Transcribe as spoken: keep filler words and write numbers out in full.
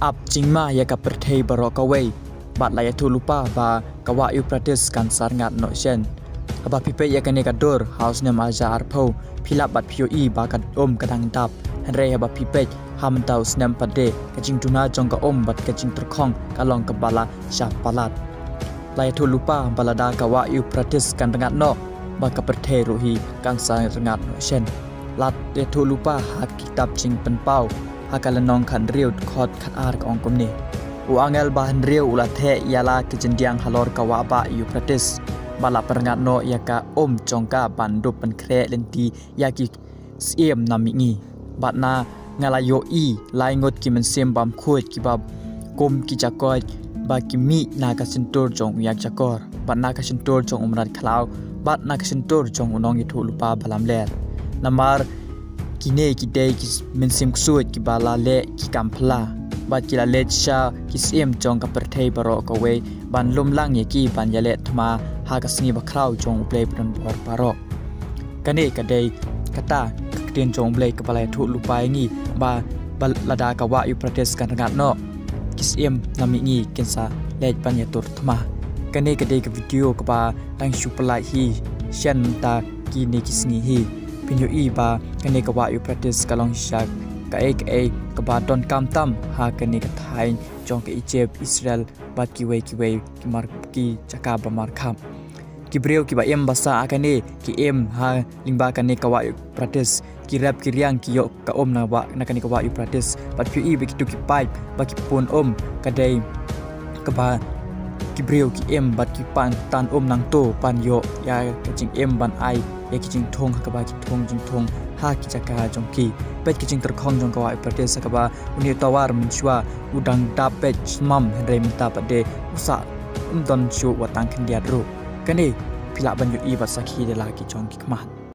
ap jingma ïa ka pyrthei baroh kawei. Bad la ïathuh lypa ba ka wah Euphrates kan sa rngat noh shen. Haba phi peit ïa kane ka dur ha u snem ar hajar arphew, phi lap bad phi ïohi ba ka um ka dang dap. Hynrei haba phi peit ha mynta u snem pat de, ka jingduna jong ka um bad ka jingtyrkhong ka long kaba la shah palat. La ïathuh lypa ba lada ka wah Euphrates kan rngat noh, ba ka pyrthei ruh hi kan sa rngat noh shen. La ïathuh lypa ha ka kitab Jingpynpaw, ha ka lynnong khathynriew, dkhot khatar, ka ong kumne: U angel bahynriew u la theh ïa la ki jyndiang halor ka wah bah Euphrates, bad la pynrngat noh ïa ka um jong ka ban dup pynkhreh lynti ïa ki syiem na mihngi. Bad nga la ïohi lai ngut ki mynsiem bymkhuid kiba kum ki jakoit, ba ki mih na ka shyntur jong u ïakjakor, bad na ka shyntur jong u mrad khlaw, bad na ka shyntur jong u nongïathuh lypa balamler. Namar kine ki dei ki mynsiem ksuid kiba la leh ki kam phylla, bad ki la leit sha ki syiem jong ka pyrthei baroh kawei ban lum lang ïa ki ban ïaleh thma ha ka sngi bakhraw jong U Blei badonbor baroh. Kane ka dei kata ka ktien jong U Blei kaba la ïathuh lypa ïa ngi ba, ba lada ka wah Euphrates kan rngat noh, ki syiem na mihngi kin sa leit ban ïatur thma. Kane ka dei ka video kaba dang shu pynlait hi shen mynta kine ki sngi hi. Phin ïohi ba kane ka wah Euphrates ka long shisha kaei kaei kaba donkam tam ha kane ka thaiñ jong ka Egypt, Israel, bad kiwei kiwei ki mar, ki jaka ba markhap. Ki briew kiba im basa ha kane ki im ha lyngba kane ka wah Euphrates, ki rep ki riang ki ïoh ka um na wah, na kane ka wah Euphrates. Bad phi ïohi ba kito ki paip ba ki pun um ka dei kaba ki briew ki im bad ki pan tan um nangto ban ïoh ïa ka jingim ban ai ïa ki jingthung ha kaba ki thung jingthung ha ki jaka jong ki. Peit ki jingtyrkhong jong ka wah Euphrates ha kaba une u tawar mynshuwa u dang dap beit snem, hynrei mynta pat de u sah, um don shuh wat tang khyndiat ruh. Kane phi lah ban ïohi bad sakhi da la ki jong ki khmat.